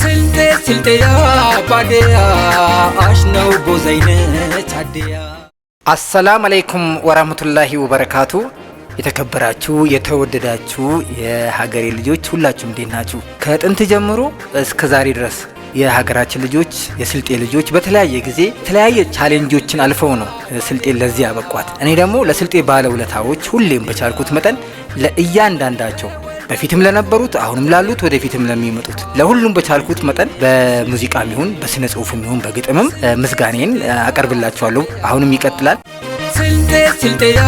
ስልጤ ስልጤያ ባደያ አሽነው ቦዘይነት አደያ። አሰላም አለይኩም ወራህመቱላሂ ወበረካቱ። የተከበራችሁ የተወደዳችሁ የሀገሬ ልጆች ሁላችሁም እንዴት ናችሁ? ከጥንት ጀምሮ እስከ ዛሬ ድረስ የሀገራችን ልጆች፣ የስልጤ ልጆች በተለያየ ጊዜ የተለያየ challenge ኦችን አልፈው ነው ስልጤን ለዚህ ያበቋት። እኔ ደግሞ ለስልጤ ባለውለታዎች ሁሌም በቻልኩት መጠን ለእያንዳንዳቸው፣ በፊትም ለነበሩት፣ አሁንም ላሉት፣ ወደፊትም ለሚመጡት፣ ለሁሉም በቻልኩት መጠን በሙዚቃም ይሁን በስነ ጽሁፍም ይሁን በግጥምም ምስጋኔን አቀርብላቸዋለሁ። አሁንም ይቀጥላል። ስልጤ ስልጤያ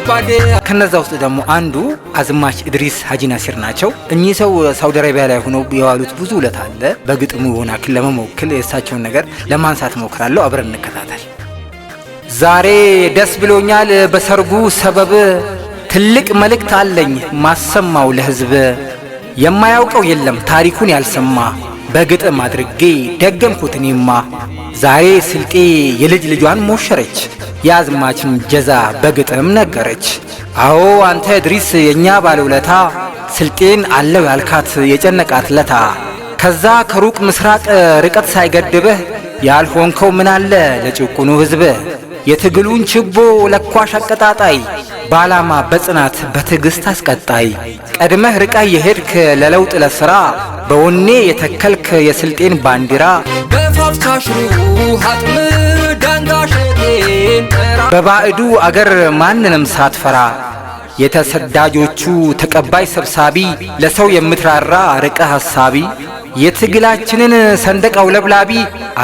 ባደያ። ከነዛ ውስጥ ደግሞ አንዱ አዝማች እድሪስ ሀጂ ናሲር ናቸው። እኚህ ሰው ሳውዲ አረቢያ ላይ ሆነው የዋሉት ብዙ ውለታ አለ። በግጥሙ ሆናክል ለመሞክል የእሳቸውን ነገር ለማንሳት ሞክራለሁ። አብረን እንከታተል። ዛሬ ደስ ብሎኛል በሰርጉ ሰበብ፣ ትልቅ መልእክት አለኝ ማሰማው ለህዝብ። የማያውቀው የለም ታሪኩን ያልሰማ፣ በግጥም አድርጌ ደገምኩት እኔማ። ዛሬ ስልጤ የልጅ ልጇን ሞሸረች፣ የአዝማችን ጀዛ በግጥም ነገረች። አዎ አንተ እድሪስ የእኛ ባለውለታ፣ ስልጤን አለው ያልካት የጨነቃት ለታ፣ ከዛ ከሩቅ ምስራቅ ርቀት ሳይገድብህ ያልሆንከው ምናለ ለጭቁኑ ህዝብህ? የትግሉን ችቦ ለኳሽ አቀጣጣይ፣ በዓላማ በጽናት በትዕግስት አስቀጣይ፣ ቀድመህ ርቀህ የሄድክ ለለውጥ ለሥራ፣ በወኔ የተከልክ የስልጤን ባንዲራ፣ በፋፍቻሽሩ ሀጥም ዳንጋሸቴን ጠራ። በባዕዱ አገር ማንንም ሳትፈራ፣ የተሰዳጆቹ ተቀባይ ሰብሳቢ፣ ለሰው የምትራራ ርቀህ ሐሳቢ፣ የትግላችንን ሰንደቅ አውለብላቢ፣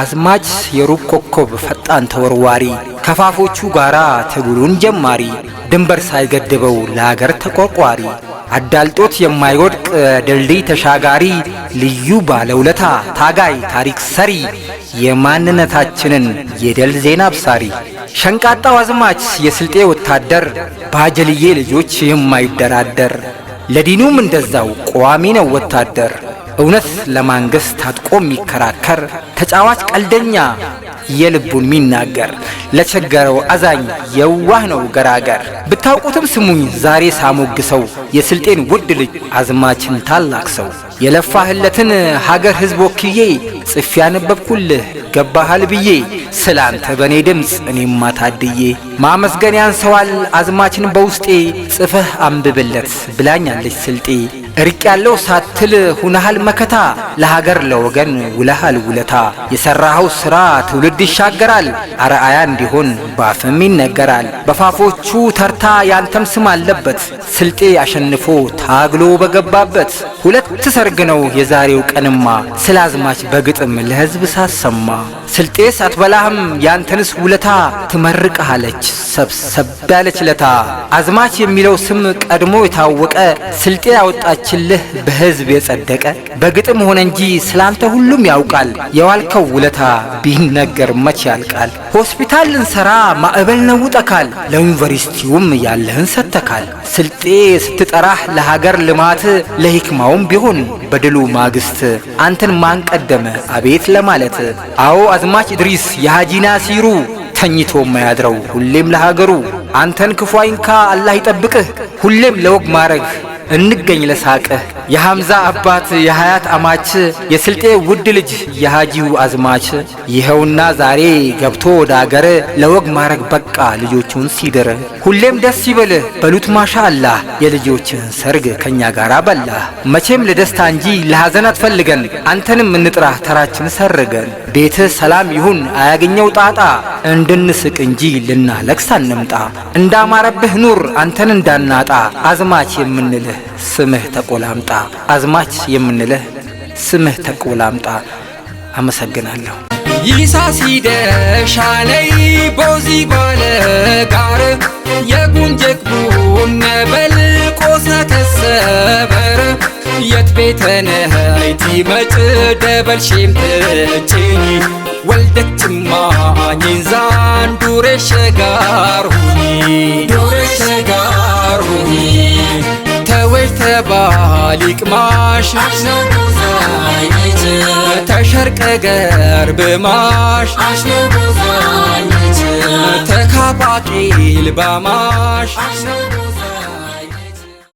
አዝማች የሩቅ ኮከብ ፈጣን ተወርዋሪ፣ ከፋፎቹ ጋራ ትግሉን ጀማሪ፣ ድንበር ሳይገድበው ለአገር ተቆርቋሪ፣ አዳልጦት የማይወድቅ ድልድይ ተሻጋሪ፣ ልዩ ባለውለታ ታጋይ ታሪክ ሰሪ፣ የማንነታችንን የድል ዜና አብሳሪ፣ ሸንቃጣው አዝማች የስልጤ ወታደር፣ ባጀልዬ ልጆች የማይደራደር፣ ለዲኑም እንደዛው ቋሚ ነው ወታደር፣ እውነት ለማንገስ ታጥቆ የሚከራከር፣ ተጫዋች ቀልደኛ የልቡን የሚናገር፣ ለቸገረው አዛኝ የዋህ ነው ገራገር። ብታውቁትም ስሙኝ ዛሬ ሳሞግሰው የስልጤን ውድ ልጅ አዝማችን ታላቅ ሰው። የለፋህለትን ሀገር ህዝብ ወክዬ ጽፌ ያነበብኩልህ ገባሃል ብዬ፣ ስላንተ በእኔ ድምፅ እኔማ ታድዬ ማመስገን ያንሰዋል አዝማችን በውስጤ፣ ጽፈህ አንብብለት ብላኛለች ስልጤ። እርቅ ያለው ሳትል ሁነሃል መከታ፣ ለሀገር ለወገን ውለሃል ውለታ። የሰራኸው ስራ ትውልድ ይሻገራል፣ አርአያ እንዲሆን ባፍም ይነገራል። በፋፎቹ ተርታ ያንተም ስም አለበት፣ ስልጤ አሸንፎ ታግሎ በገባበት። ሁለት ሰርግ ነው የዛሬው ቀንማ፣ ስለ አዝማች በግጥም ለህዝብ ሳሰማ። ስልጤስ አትበላህም ያንተንስ ውለታ፣ ትመርቅሃለች ሰብሰብ ያለች ለታ። አዝማች የሚለው ስም ቀድሞ የታወቀ፣ ስልጤ ያወጣችልህ በህዝብ የጸደቀ፣ በግጥም ሆነ እንጂ ስላንተ ሁሉም ያውቃል። የዋልከው ውለታ ቢነገር መች ያልቃል? ሆስፒታል ልንሰራ ማዕበል ነውጠካል፣ ለዩኒቨርሲቲውም ያለህን ሰጥተካል። ስልጤ ስትጠራህ ለሀገር ልማት፣ ለሂክማውም ቢሆን በድሉ ማግስት አንተን ማን ቀደመ አቤት ለማለት? አዎ አዝማች እድሪስ የሃጂ ናሲሩ፣ ተኝቶ የማያድረው ሁሌም ለሀገሩ። አንተን ክፉ አይንካ አላህ ይጠብቅህ፣ ሁሌም ለወግ ማረግ እንገኝ ለሳቅህ። የሐምዛ አባት የሀያት አማች፣ የስልጤ ውድ ልጅ የሃጂው አዝማች፣ ይኸውና ዛሬ ገብቶ ወደ አገር ለወግ ማረግ በቃ ልጆቹን ሲድር። ሁሌም ደስ ይበልህ በሉት ማሻ አላህ፣ የልጆችህን ሰርግ ከኛ ጋር በላህ። መቼም ለደስታ እንጂ ለሐዘን አትፈልገን፣ አንተንም እንጥራህ ተራችን ሰርገን። ቤትህ ሰላም ይሁን አያገኘው ጣጣ፣ እንድንስቅ እንጂ ልናለቅስ አንምጣ። እንዳማረብህ ኑር አንተን እንዳናጣ፣ አዝማች የምንልህ ስምህ ተቆላምጣ። አዝማች የምንልህ ስምህ ተቆላምጣ። አመሰግናለሁ። ይሳ ሲደሻለይ ቦዚ ባለ ጋር የጉንጀክ ቡነ በልቆሰ ከሰበር የት ቤተነይቲ መጭ ደበል ሼም ትጭኝ ወልደችማ ኝንዛን ዱሬ ሸጋር ሁኒ ዱሬ ሸጋር ሁኒ ተወይ ተባሊቅማሽ ተሸርቀ ገርብማሽ ተካባቂል ባማሽ።